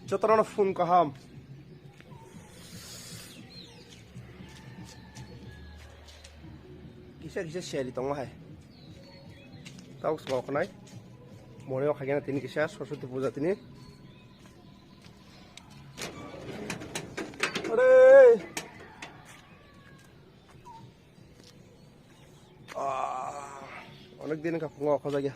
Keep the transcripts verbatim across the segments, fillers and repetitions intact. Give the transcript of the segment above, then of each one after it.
Jotono phone kaham. Kisa kisa seri tongo hai. Tau sbo khnai. Mone o khaigena tini kisa Saraswati puja tini. Are. Ah, onek din ka phungo khojagya.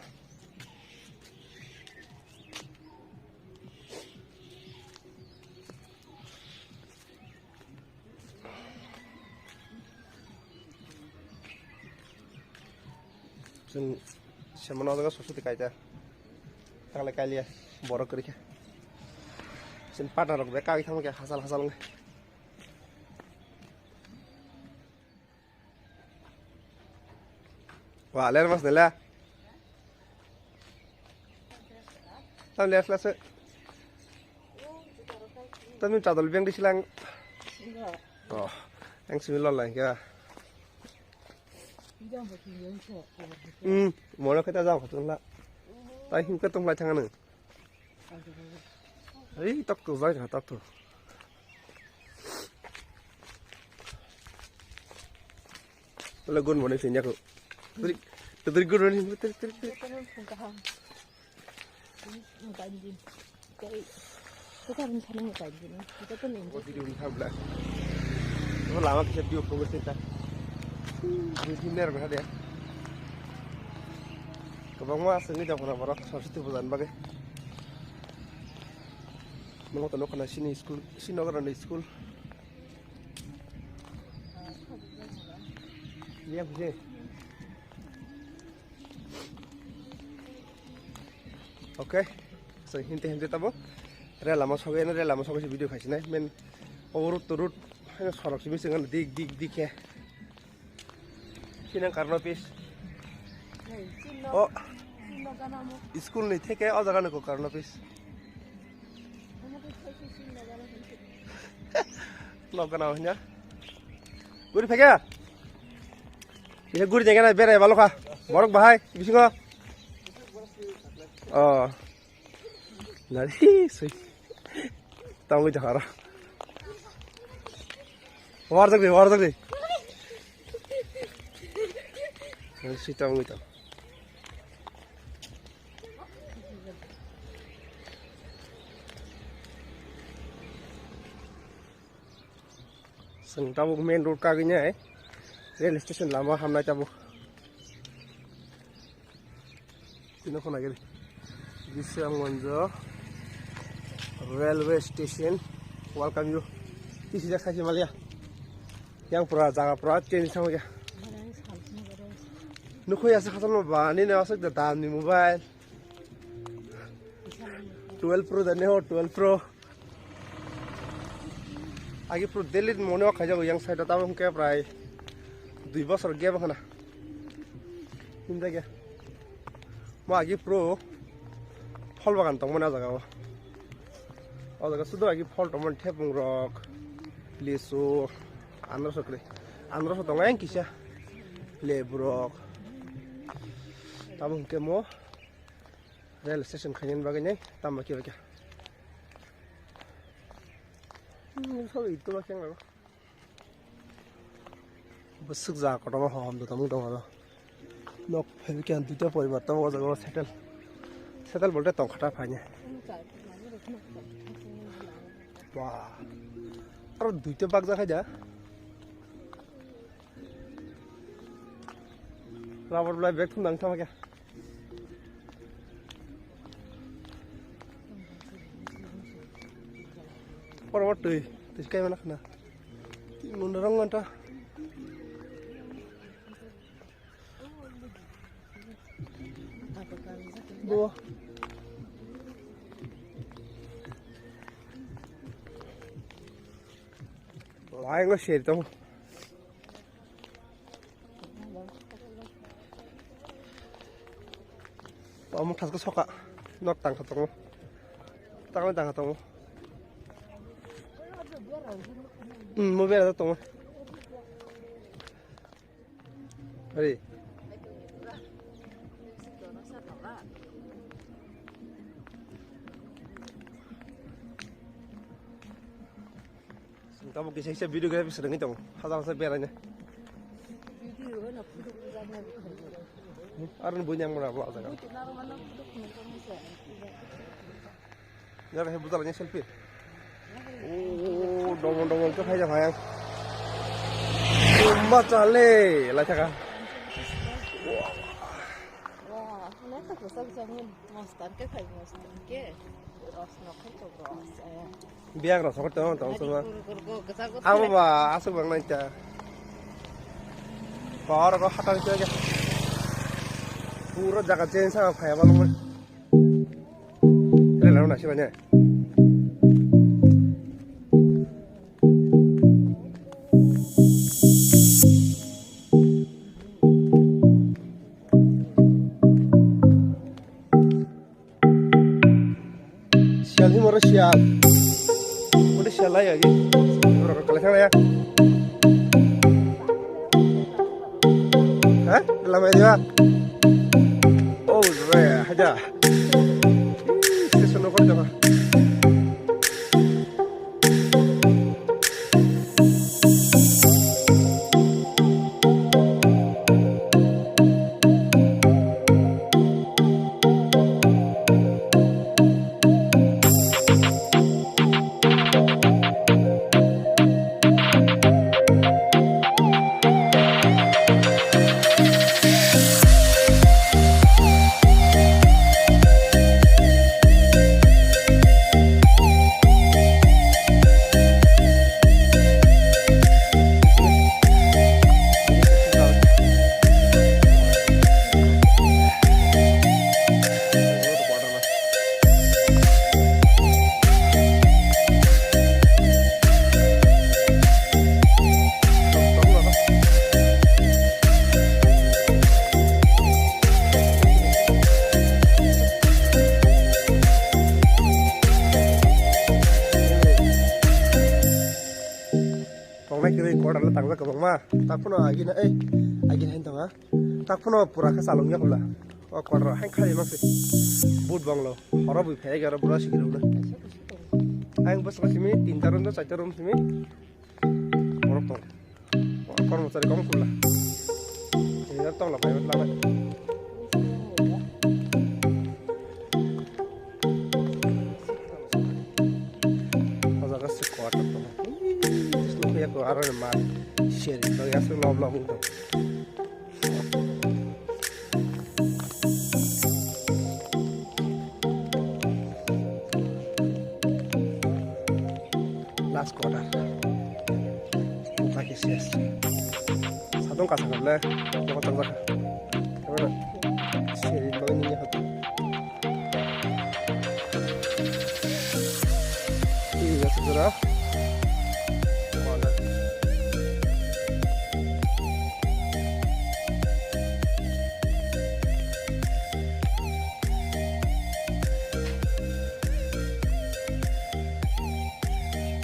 Chwng semano jaga Saraswati kaita. Tangle kailia borok kwrwi khe. Chwng partner rok bai kagwi thangma khe hachal hachal wngkhe. Wa, ler mas nela. Tam ler sla se. Tam ni chadol beng di silang. Oh, ang simi lol lang kya. Hmm, mona khaita jam khatung la. Tai him ka tong lai thang nang. Ei, tak tu zai ha tak tu. Wala good morning sinya ko. Trik, trik good morning. Trik, trik, trik. Kita rencana ngapain gini? Kita tuh ninja. Oh, video ini kan belas. Oh, lama kita video progress kita. Ini dinner berapa dia? Kebang mah sini jauh pernah borok, Saraswati puja ni bagwi. Nang to nokha na sini school, sini nokha na school. Iya, buje. Okay. So, hinte hinte tabo. Rel lama sogwi, rel lama sogwi video khaisina. Men, o road to road, sorok simi singan dik, dik, dik he. Sinang karno pis. O school ni theke o jaga niko karno pis. Lok gana hanya. Guri phege. Ini guri jaga na bere baloka. Borok bahai bisingo. Oh. Nari sui. Tangwi ta hara. Warjak de, warjak de. Nari sui tangwi ta. Chwng tabuk main road kagwi nai rail station lama hamnai tabuk. Tino khona gede. Biswamganj railway station. Welcome you. Tisi jak saisi malia. Yang pura jaga pura change sama ya. Nukho ya sa khatam ba ni na asuk da dam ni mobile. Twelve Pro da ne ho, twelve Pro. Agi Pro daily mone o khaijago yang side o tamo hwnkhe prai dui bosor gap khana. Himjagya. Mo agi Pro phol bagan tongmani o jaga o. O jaga sudu agi phol tongmani thepung rok, lisu, anroso kwrwi. Anroso tongo yang kisa lebu rok. Tamo hwnkhe mo rail station khainani bagwi nai tamo khe khe. Hmm, so itu bakhe ang. Bwswk ja kotorma hom da tamo tong aro. Nok phaikhe ang duita poribar tamo o jaga o settle. Settle bolte tong khata phaini. Wah. Aro duita bak ja khai da. Rubber blai bag thum nang thama khe. Oro twi, twi kai mana khna. Twi mun rong anta. Bo. Lai ngo seri tong. Omo thasko soka. Nok tangkha tongo. Tangwi tangkha tongo. Hmm, mo bera tongo. Ari. Abo kisa kisa videography swrwngwi tongo. Hajar hajar beraina. Video no photo bujaknai bukhari. Aro buini ang mora vlog jaga. Buti naro mano photo khumui tongmani se. Yar he bujala ni selfie. Oh, domo domo ke phai ja phai ang. Umba chale, lai thaka. Wah, neta kusa kusa mun. Mostan ke khai, mostan ke. Ros no khai to ros, eh. Biag ros ko to, to so. Abo ba, asu bang nai ta. Power ko hatan ke. Puro jaga change sa phai ba lung. Re la na si ba ne. Sial himo ro sial. Udah sial lagi. Berapa kali sana ya? Hah? Lama juga. Oh, ya, aja. Station nomor berapa? Tongnai kwrwi quarter le tangjak kwbangma. Takphano agina, ei, agina hin tonga. Takphano pura khe chalokya hwnla. O quarter hain khali mangsi. Boot banglo. Horo bui phai aro bura sikirokno. Ang bwswk simi tinta room do, charta room simi. Borok tong. Kormochari kong khula. Ini tong la bai la. O jaga se quarter tong. Ih, nukhung ya ko aro ma. Seri, bagi asli lob lob tong. Last quarter. Buka ke ses. Sadong kasa kable. Buka tangga. Kamera. Seri bagi ni hatu. Iya, segera.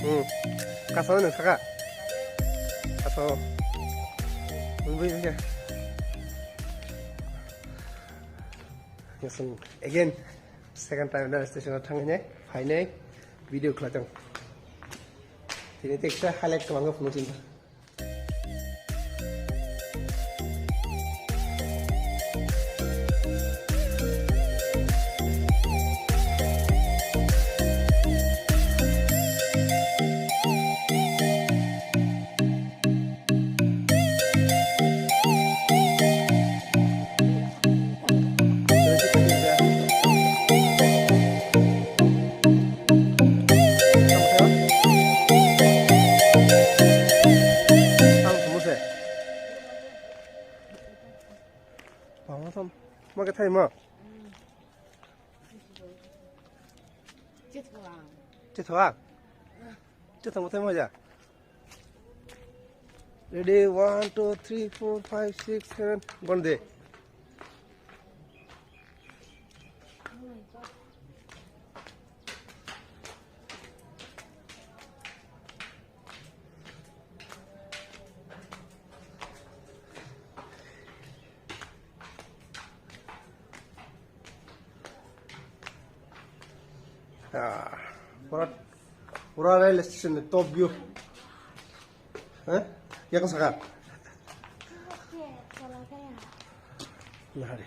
Hmm. Kasao nung saka. Kasao. Bui bui. Again, second time na station thangine, phaine video khlai tong. Tini teksa highlight kwbangma phunuk sinta. Mama sam, ma ke thai ma. Chithoa. Chithoa. Chithoa mo thai ma ja. Ready, one, two, three, four, five, six, seven, gon de. Ah, pura, pura rail station ni top view. Hah? Yakung saka? Nahari.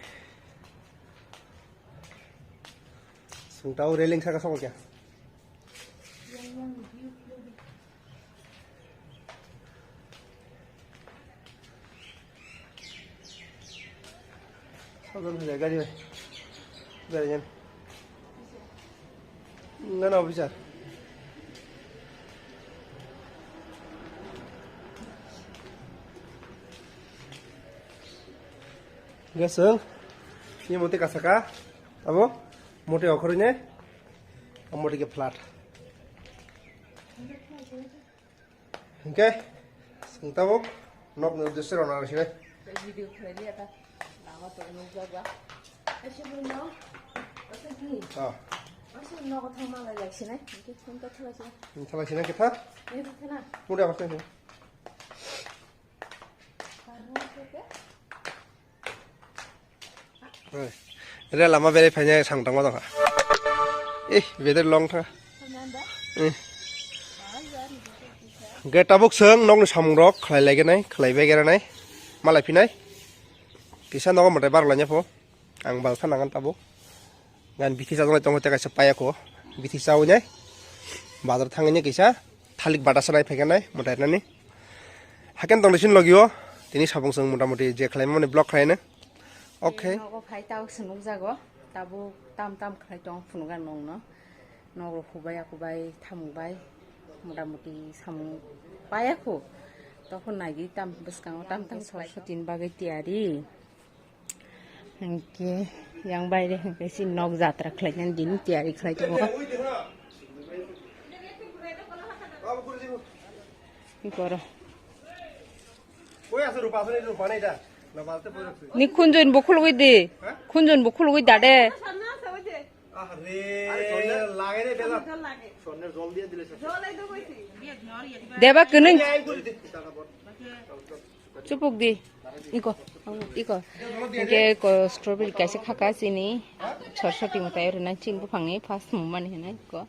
Sungtao railing saka sokol kya? Saudon hai gari bai. Gari jan. Nana officer. Gasung. Ni mote kasaka. Abo mote okhorine. Amo tike flat. Hingke, sengtabok, nok ni uddesyo rona rw sinai. Video khlai liya ta, lama to nukjak ba. Aise bo no, aise ki? Ah. Aise no ko thang ma lai lak sinai, hingke phone ta thala sinai. Thala sinai khe tha? Ni tha na. Muda awas sinai. Karno ke ke? Oi. Re lama berai phaina sang tangma tongkha. Eh, berai long tha. Eh. Ge tabuk seng nokni samung rok khlai lai genai, khlai bai gera nai. Malai phinai. Kisa nogo mwtai bar lai pho. Ang bal sa nangan tabuk. Gan bithi sa jong tong te kaisa paya ko. Bithi sa unai. Bazar thangni kisa. Thalik bata sanai phaikanai, mwtai nani. Haken tong lisin logio, tini sabung sung motamoti je khlai mani block khlai na. Okay. Nogo phai tao se nukjago, tabuk tam tam khlai tong phunuga nongno. Nogro hubai akubai thamung bai, motamoti samung paya khu. Tokho nagi tam bwskango tam tam Soroswtini bagwi tiyari. Hingke yang baire hingke si nok jatra khlainani din tiyari khlai tongo. Hi koro. Ni khunjun bo khulugwi di. Khunjun bo khulugwi da de. Deba kwnwi. Chupuk di. Iko. Iko. Hingke ko strawberry kaisa khaka chini. Soroswtini mwtai rwna chini buphangni first mumani hinai ko.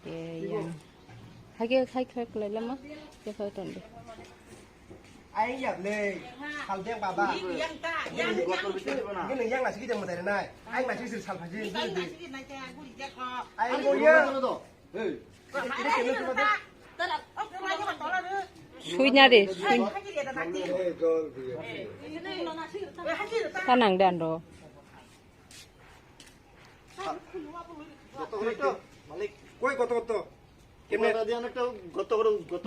E, yang. Hake khai khai khlai lama. Ke khai ton de. Ai ya le. Sal deng baba. Ini yang nasi kita mau dari nai. Ai masih sih sal phaji. Ai mau ya. Suina de, suina. Tanang de ando. Koi koto koto? Kemne?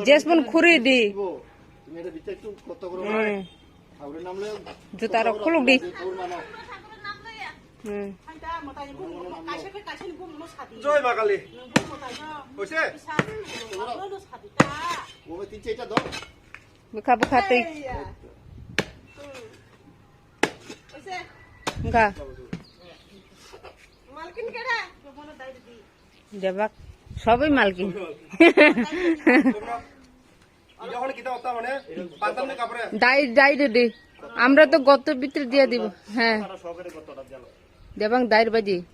Jesbon khuri di. Hmm. Juta rok khuluk di. Hmm. Joy ma kali. Hoise? Bwkha bwkha twi. Wngkha. Debak, sobai malkin. Dai, dai redi. Amra to goto bhitre diya dibo. Hya. Debang dai redi.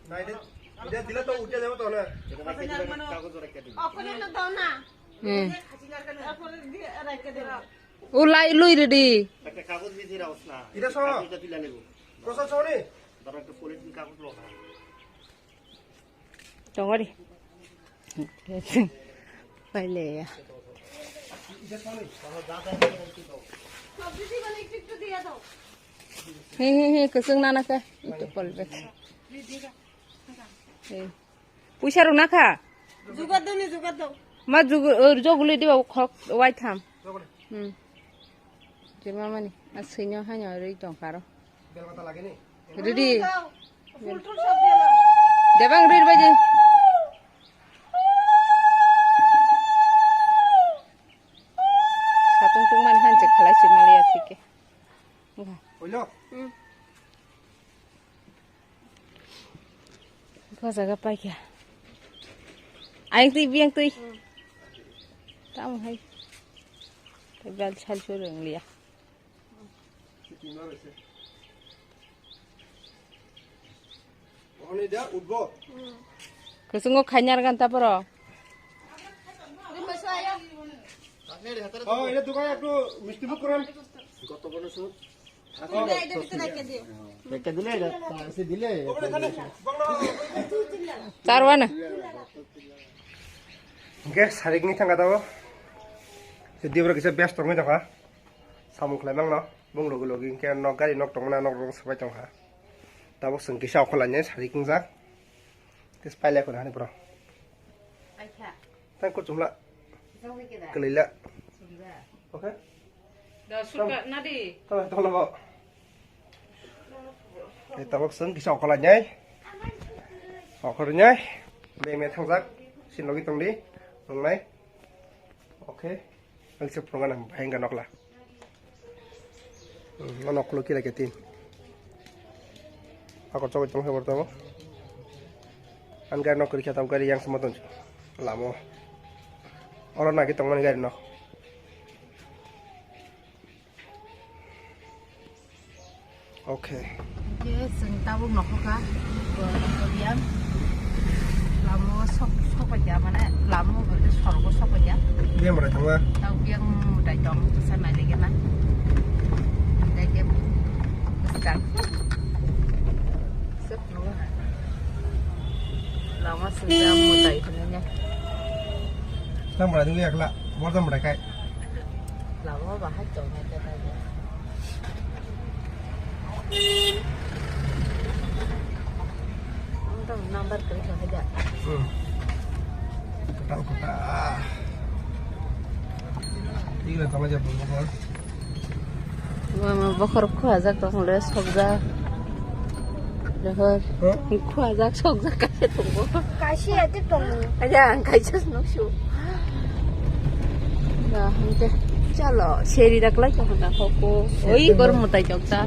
Hya. O lai lui redi. Tongori. Paile ya. He he he, kwchwng nana khe. Ito polbe. He. Puisa rwna kha? Jugar doni, jugar do. Ma jugu-, o, joguli diba khok wai tham. Hmm. Jema mani, a sino hanya rui tong karo. Ready? Debang rir baji. Satung tung mani hanche khalai se maliya thike. Oilo. Hmm. Ko jaga paikha. Ayang twi, biyang twi. Hmm. Tamo hai. Tei bel sal sur wng liya. Kwchwngo khainar gan ta poro. Oh, এটা দোকানে একটু মিষ্টি মুখ করেন। Hwnkhe sarikni thangkha tabuk. Dibra kisa best tongwi tongkha. Samung khlai mangno. Bung logi logi hwnkhe nok gari nok tongmani nok rok sabai tongkha. Tabuk chwng kisa okhorlainai sarik wngjak. Tes pailai khuna hani bro. Tang kuchumla. Kwlwila. Okay. Da surka nadi. Tama tama ba. Eh, tabuk chwng kisa okhorlainai. Okhornai. Be me thangjak. Sin logi tongdi. Wngnai. Okay. Ang se phunukna nang bahai wngkha nokla. Hmm, o nok khuluk kila khe tin. Ako chogwi tong khe bortamo. Ang gari nok kwrwi khe tamo gari yang se moton lamo. Oro naki tongmani gari nok. Okay. Hingke chwng tabuk nokho kha, bo nokho biyang. Lama o sok, sok pai kha, mane lama o bwlai sorgo sok pai kha. Biyang mwtai thangma. Tabuk biyang mwtai tong, kisa nai lege na. Hingke bwskang. Sok nukha. Lama swngjak mwtai hinwi ya. Tang mwtai nungya khla, borjak mwtai kai. Lama bahai tongnai khe taibo. Ang tong number kwrwi kha da. Hmm. Kwtal kwtal. Tigre tala jabo. Mama bokhorok khuajak tongmole sokjak. Dekhor. Huh? Khuajak sokjak kaisa tongo. Kaisa ate tongo. Aja ang kaisa nuksu. Na hingke chalo seri dak lai tong na koko. Oi gor mutai jokta.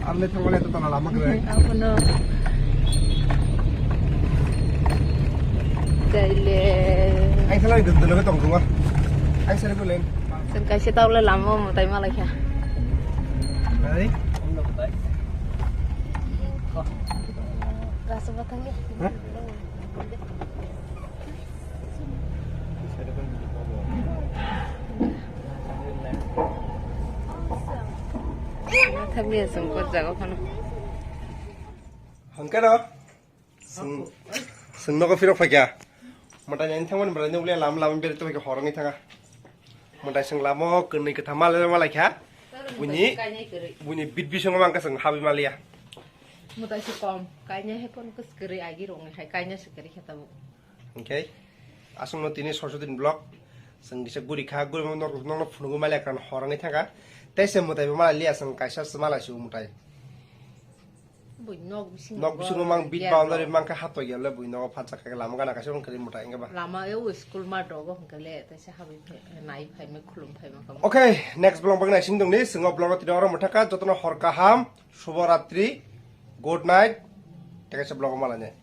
Amne thangmale to tala lama kre. Apono. Taile. Ai sala gundelo tong duwa. Ai sala ko len. Sen kaisa tawle lama mutai malai kha. Ai. Rasa batang ya. Hah? Thambiya sungkot jaga phano. Hangkano. Sung, sung nogo phirok phaikha. Mwtai nani thangmani bwrwi nukle lam lam beri tongkha horongwi thanga. Mwtai sung lamo kwnwi kwtham malai malai kha. Buini, buini bit bisongo mangkha sung habi maliya. Mwtai se kom, kainai hai phone kwswk kwrwi agi rongni hai kainai se kwrwi khe tabuk. Hwnkhe aswkno tini Soroswati ni vlog. Sung kisa guri kha, guri nok nokno phunugwi maliya kan horongwi thangkha. Tei se mwtai bo malai liya sung kaisa se malai su mwtai. Bui nok bisingo nok bisingo mang bit boundary mang kha hato gele bui nogo phatsa kha lama gana kaisa wng kari mwtai wngkha ba. Lama e o school ma dogo hwnkhe le tei se habwi phai, nai phai ma khulum phai ma kamo. Okay, next vlog bagwi naising dong ni, swngo vlog tini oro mwthaka jotono hor kaham, shubho ratri, good night, tei kaisa vlog malai nai.